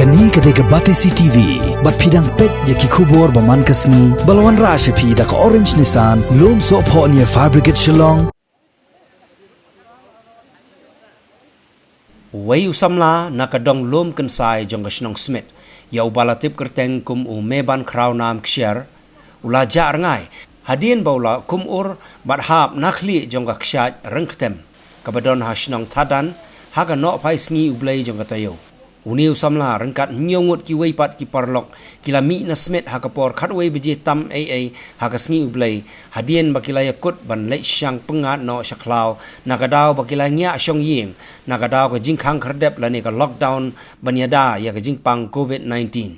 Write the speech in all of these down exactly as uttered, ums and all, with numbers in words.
Kane ka dei ka Batesi T V, bad phi dang peit ïa ki khubor ba man ka sngi, ba la wanrah sha phi da ka Orange Nissan, Lumsohphoh near Fire Brigade Shillong. Uwei u samla na ka dong lum kynsai jong ka shnong Smit, ïa uba la tip kyrteng kum u Meban Khrawnam Kshiar, u la jah rngai hadien ba u la kumur bad hap na khlieh jong ka kshaid ryngktem kaba don ha shnong Thadan, ha ka nohphai sngi U Blei jong ka taïew. Une u samla ryngkat hynñiew ngut kiwei pat ki paralok ki la mih na Smit ha ka por khatwei baje tam eiei ha ka sngi U Blei, hadien ba ki la ïakut ban leit shang pyngngad noh sha khlaw, na ka daw ba ki la ngiah shong ïing na ka daw ka jingkhang khyrdep lane ka lockdown ban ïada ïa ka jingpang Covid nineteen.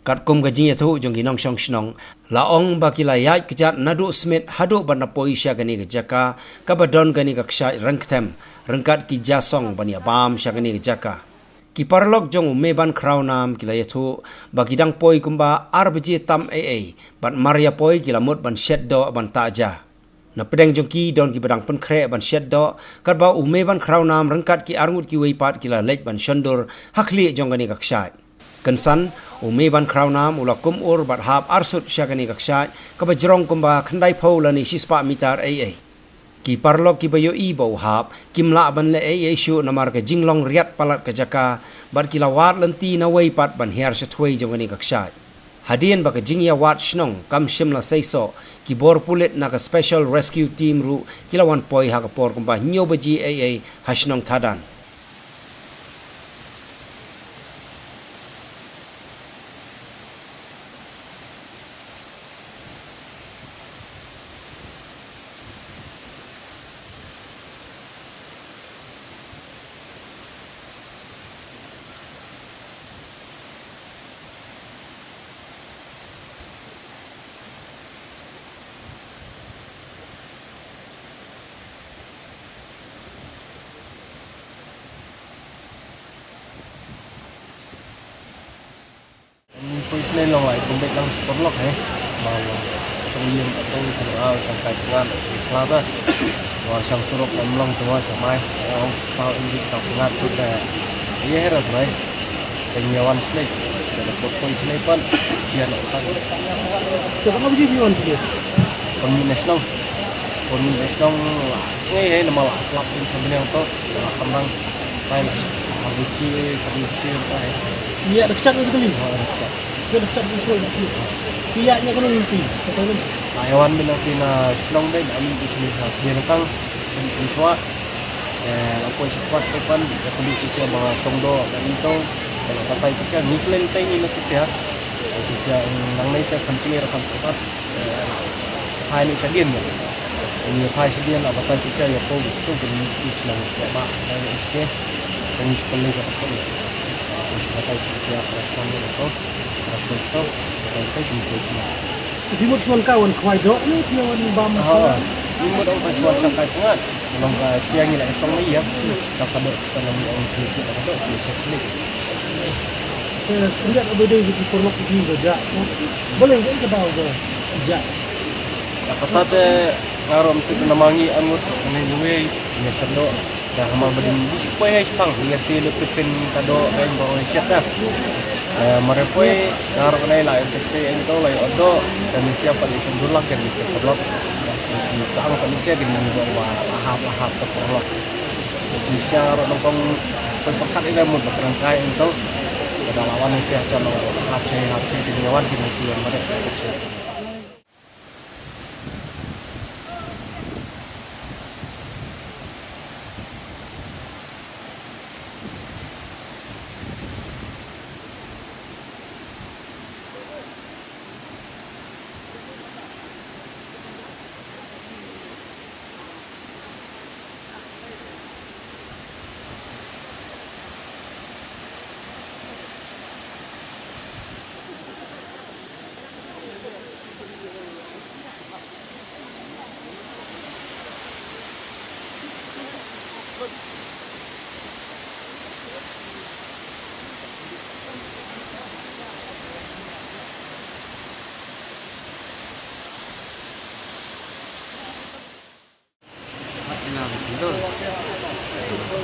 Katkum ka jingïathuh jong ki nongshong shnong, la ong ba ki la ïaid kjat naduh Smit haduh ban da poi sha kane ka jaka kaba don kane ka kshaid ryngktem, ryngkat ki jingïasong ban ïabam sha kane ka jaka. Ki paralok jong u Meban Khrawnam ki la ïathuh ba ki dang poi kumba ar baje tam eiei, bad mar ïa poi ki la mut ban shet doh ban tah ja. Na pdeng jong ki don kiba dang pynkhreh ban shet doh, katba u Meban Khrawnam ryngkat ki arngut kiwei pat ki la leit ban shondur ha khlieh jong kane ka kshaid. Kynsan, u Meban Khrawnam u la kumur bad hap arsut sha kane ka kshaid kaba jrong kumba khyndaiphew lane shispah mitar eiei. Ki paralok kiba ïohi ba u hap kim lah ban leh eiei shuh namar ka jinglong riat palat ka jaka, bad ki la wad lynti nawei pat ban hiar shatwei jong kane ka kshaid. Hadien ba ka jingïawad shnong kam shym la seisoh, ki bor pulit na ka Special Rescue Team ruh ki la wan poi ha ka por kumba hynñiew baje eiei ha shnong Thadan. Poi shnong long ai kum bek lang sha paralok he. Ba long shong ïing ka tong shong au shong kai tngan shong khlad. Wa shong surok em long twa shong mai. Ong pau indi shong tngan tu ka. Ye hera mai. Ka nyawan shnong. Ka poi shnong pan. Dia nak tang. Ka bang abi nyawan shnong. Pon mi na shnong. Pon mi na shnong. Sngi he nama la slap tin sa bniang to. Kamrang. Pai la. Kabuci, kabuci, pai. Ïa, da kecak da kali. Oh, da kecak. Ïa, da kecak da shuwa da kali. Ïa, ïa, kena mimpi. Kata ni. Ai wan bin nanti na shnong dei, amin di sini ha sini lengkang. Sini sini shuwa. Eh, la poi shuwa tu pan, da kali sisi ba tong do, da ni tong. Kalau katai sisi, ni plan tai ni na sisi. Sisi nang nai ta kan cingir kan pusat. Phai ni shadien ne. Ni phai shadien la batai picture ïa ko tu ke ni ki shnong ïa ba ni ke. Ni sekali ka ko ni. Ni batai picture ïa ko ni ko. Ras ko to. Batai picture ni ko. Di mut shuan ka wan khwai doh ni, dia wan bam. Ah, di mut ong ka shuan sa kai tngan. Long ka tiang ila isong ni ya. Ka ka doh ka nang ong ki ka doh si sekali. Te, khyndiat ba dei ki paralok ki ba jah. Balei ka daw ba jah. Ïa kata te nga ruh mynta na ma ngi ïa mut ne ngi wei ne shen doh. Ïa ha ma ba dei ngi shu poi ha shipang ïa se lut te pyn ka doh ka ïa ba ong shet da. Ïa ma re poi nga ruh ne la ïa se te ïa to la ïa doh. Te ne sia pat ïa shen dulak ïa ne sia paralok. Ïa shen tang pat ne sia ki ne ngi ba hap hap ka paralok. Ïa shen sia ruh nongkong poi pyrkhat ïa ka mut ba kyrang kai ïa to. Ka da la wan ne sia cha nong hap che hap che ki ne wan ki ne ki wan ma re.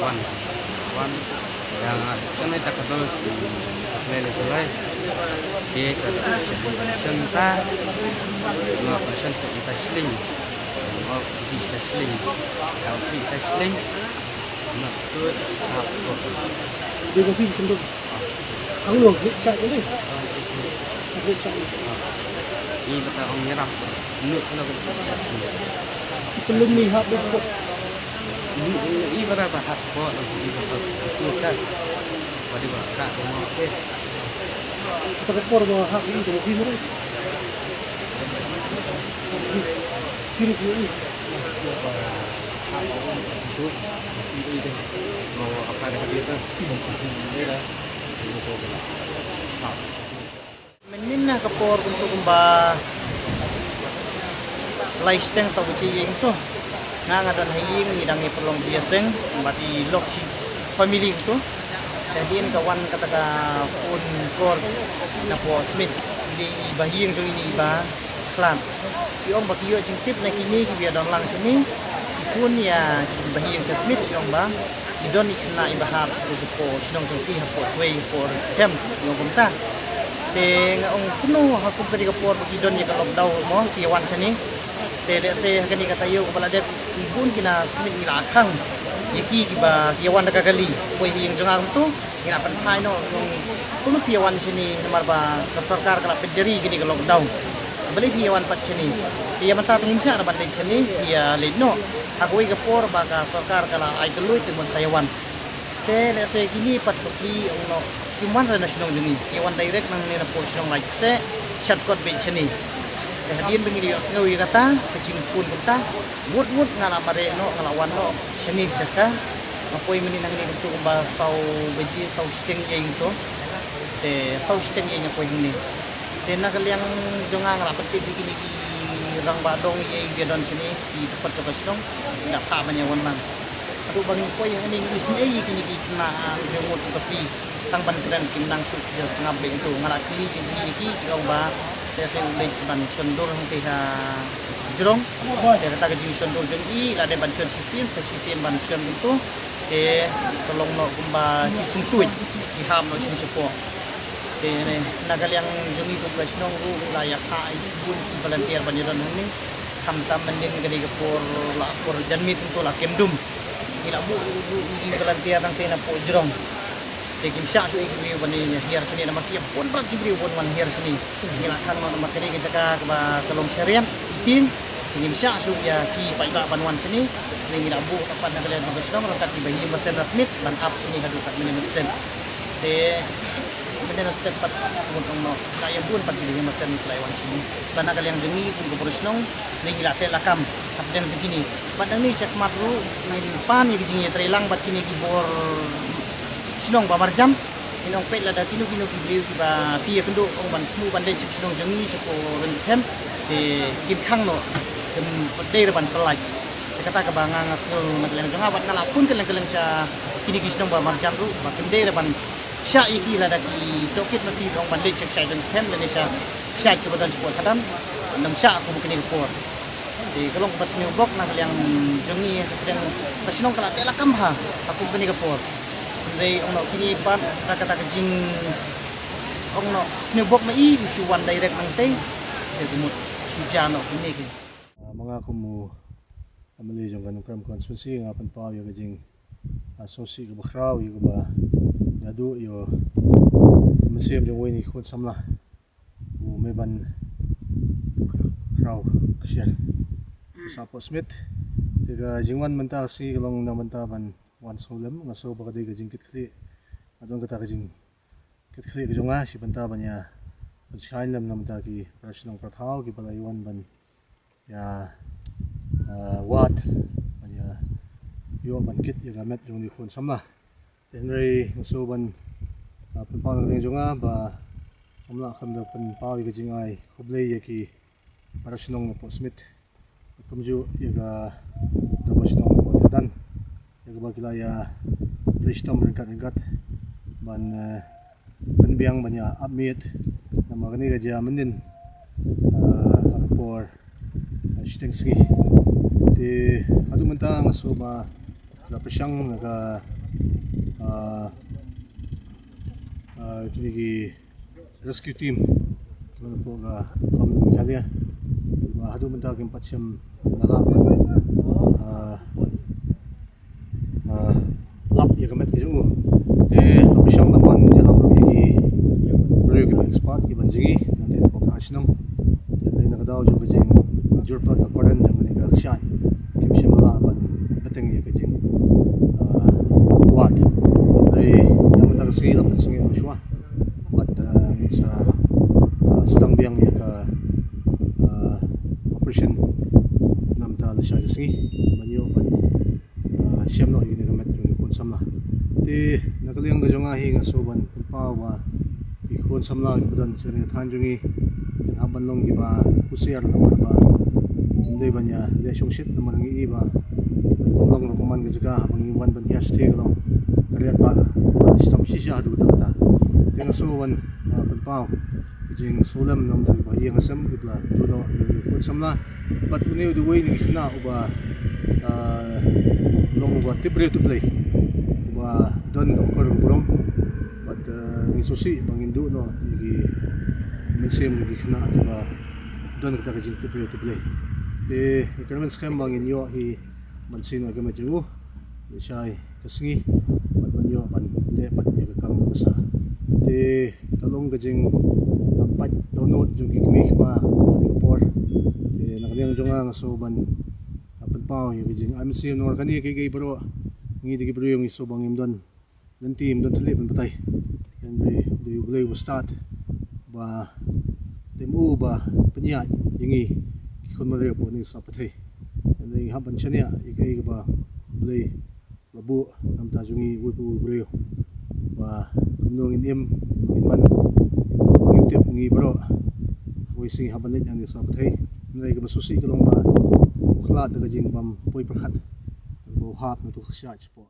Wan, wan, yang sana tak ada. Lai lai lai. Te ka shan ta. Ma ka shan ta ita shling. Ma ki ta shling. Ka ki ta shling. Ma sku ta ko. Di ko fi senduk. Ang lo, ni sa ko ni. Ni sa ko. Ni bata ong nyerah. Ni sila ko. Pelum ni hap besok. Ni bara ba hap ko ni ba hap ko ka. Padi ba ka ko mo ke. Ka por ba hap ni ko fi mo. Kiri kiri. Mo apa dah dia tu. Ni dah. Ni tu lah. Hap. Mynnin na ka por kumtu kumba lai shiteng saw baje ïa ïing to. Nga nga don ha ïing, ngi dang ïa pynlong jingïaseng bad i lok shi family kumtu. Te hadien ka wan kata ka phone call na poh Smit. Dei i bah ïing jong ngi, i bah Khlad. I ong ba ki ïoh jingtip na kine kiba ïa don lang shane. Ki phone ïa ki bah ïing sha Smit, i ong ba ki don i khynnah iba hap sha sha shnong jong ki hapoh Twei hapoh Rengthem, i ong kumta. Te nga ong kumno ha kum kane ka por ba ki don ïa ka lockdown mo ki wan shane. Te lehse ha kane ka taïew kaba la dep, ki bun ki na Smit ngi la khang ïa ki kiba ki wan da ka kali. Poi ha ïing jong nga kumtu ngi la pynphai noh, ong kumno phi ïa wan shane namar ba ka sorkar ka la pynjari kane ka lockdown. Balei phi ïa wan pat shane? Te ïa mynta te ngim shah ban leit shane, phi ïa leit noh ha kawei ka por ba ka sorkar ka la ai kylluid te mon sa ïa wan. Te lehse kine pat ba ki ong noh kim wan re na shnong jong ngi, ki wan direct nangne na poh shnong Laitkaseh, shadkot beit shane. Te hadien ba ngi ïohsngew ïa kata ka jingphone kumta, wut wut nga la mareh noh, nga la wan noh shane sha ka. Nga poi mynnin hangne kumtu kumba saw baje, saw shiteng ïa ïing to. Te saw shiteng ïa ïing nga poi hangne. Te na ka liang jong nga nga la pyntip ïa kine ki rangbah dong ïa ïing ba don shane, ki dkhot jong ka shnong, ki la phah ban ïa wan lang. Haduh ba ngi poi hangne ngi isynei ïa kine ki khynnah, ah, ngi ngut ba phi tang ban kren kim nang shuh, ki sngap beit to. Nga la kylli jingkylli ïa ki, ki ong ba te sa u leit ban shon dur hangtei ha jrong. Te kata ka jingshon dur jong i la dei ban shon shisien, sa shisien ban shon kumtu. Te ka long noh kumba ki sngewthuh, ki hap noh shane shapoh. Te ne na ka liang jong ngi kum ka shnong ruh la ïa phah ïa ki bun ki volunteer ban ïa don hangne. Khamtam mynnin ka dei ka por la por janmiet kumtu la kem dum. Ngi la buh, buh, buh ïa ki volunteer nangtei na poh jrong. Te kim shah shuh ïa ki briew ban ïa hiar shane namar ki ïa bun bha ki briew ban wan hiar shane. Ngi la than mo namar kane ka jaka kaba ka long shariat ïa ki. Te ngim shah shuh ïa ki paidbah ban wan shane. Te ngi la buh pat na ka liang jong ka shnong ryngkat ki ba ïing ba sem na Smit ban ap shane haduh kat mynne mynstep. Te mynne mynstep pat ngut ong noh la ïa bun pat ki ba ïing ba sem ki la ïa wan shane. Bad na ka liang jong ngi kum ka bor shnong ngi la teh lakam hapdeng jong kine. Bad nangne shakhmat ruh ngin pan ïa ka jingïatreilang bad kine ki bor shnong ba marjan. Ngin ong peit lada kino kino ki briew kiba phi ïakynduh ong ban kynduh ban leit sha ki shnong jong ngi sha poh Rengthem, te kim khang noh, kim dei ruh ban pyllait. Te kata kaba nga nga sngew na ka liang jong nga bad nga la phone kylleng kylleng sha kine ki shnong ba marjan ruh ba kim dei ruh ban shah ïa ki lada ki tohkit ma phi ong ban leit sha ki shnong Rengthem lane sha ki shnong kiba don sha poh khadan. Ngam shah kum kine ki por. Te ka long kaba sniew bok na ka liang jong ngi, ka liang ka shnong ka la teh lakam ha, ha kum kane ka por. Hynrei ong noh kine pat ka, kata ka jing ong noh sniew bok ma i u shu wan direct nangtei. Te ka mut shu ja noh kine ki. Ah, ma nga kum u M L A jong ka Nongkrem constituency nga pynpaw ïa ka jing, ah, sngewsih kaba khraw ïa kaba nga duh ïa u mynsiem jong uwei na ki khun samla. U Meban Khraw Kshiar. Sa poh Smit. Te ka jingwan mynta ka sngi ka long na bynta ban wan sngewlem, nga sngew ba ka dei ka jingkitkhlieh. Nga don kata ka jingkitkhlieh ka jong nga shi bynta ban ïa pynshngaiñ lem na bynta ki para shnong para thaw kiba la ïa wan ban ïa, ah, wad ban ïa ïoh ban kit ïa ka met jong ki khun samla. Te hynrei nga sngew ban, ah, pynpaw na ka liang jong nga ba ngam lah khlem da pynpaw ïa ka jingai khublei ïa ki para shnong na poh Smit. Bad kumjuh ïa ka daba shnong na poh Thadan. Ïa kaba ki la ïa trei shitom ryngkat ryngkat ban, eh, pynbiang ban ïa ap miet. Namar kane ka jia mynnin, ah, ha ka por, ah, shiteng sngi. Te haduh mynta nga sngew ba la pyrshang na ka, ah, Ah, kine ki rescue team kiba na pok ka Meghalaya, ba haduh mynta kim pat shym la lah ban, ah, ah, lap ïa ka met ka jong u. Te la pyrshang ban wan ïalam ruh ïa ki briew kiba expert kiban jngi na te pok ha shnong. Te na ka daw jong ka jingjur palat ka current jong kane ka kshaid, kim shym la lah ban bteng ïa ka jing, ah, wad. Te ïa mynta ka sngi la pynsngew shuwa bad, ah, ngin sa, ah, sdang biang ïa ka, ah, operation na mynta lashai ka sngi ban ïoh ban, ah, shem noh ïa kane ka met jong ki khun samla. Te na ka liang ka jong nga hi nga sngewbha ban pynpaw ba ki khun samla kiba don sha kane ka thaiñ jong ngi kin hap ban long kiba husiar namar ba kim dei ban ïa leh shongshit namar ngi i ba kum long ruh kum man ka jaka haba ngi wan ban hiar shatei ka long ka riat ba, ba shitom shisha haduh katta katta. Te nga sngewbha ban, ah, pynpaw ka jingsngewlem na bynta kiba ïeng ha sem kiba la duh noh ïa ki khun samla. Bad une u dei uwei na ki khynnah uba, ah, long uba tip briew tip Blei, uba don ka akor ka burom. Bad, ah, ngi sngewsih ba ngin duh noh ïa ki mynsiem ki khynnah kiba don kata ka jingtip briew tip Blei. Te nga kyrmen skhem ba ngin ïoh hi ban siew noh ïa ka met jong u lashai ka sngi bad ban ïoh ban teh pat ïa ka kam kaba sah. Te ka long ka jing, ah, pait dohnud jong ki kmie kpa ha kane ka por. Te na ka liang jong nga nga sngewbha ban, ah, pynpaw ïa ka jingai mynsiem namar kane kaei kaei baroh ngi dei ki briew ngi sngewbha ngim don lynti, ngim don thylliej ban batai. Hynrei dei U Blei uba stad, ba dei u ba pynïaid ïa ngi ki khun bynriew hapoh kane ka sap pyrthei. Hynrei ngi hap ban shaniah ïa kaei kaba U Blei la buh na bynta jong ngi uwei pa uwei u briew, ba kumno ngin im, ngin man, ngim tip ngi baroh. Uwei sngi hap ban leit na kane ka sap pyrthei. Hynrei kaba sngewsih ka long ba u khlad da ka jingbym poi pyrkhat, ba u hap na tu ka kshaid shapoh.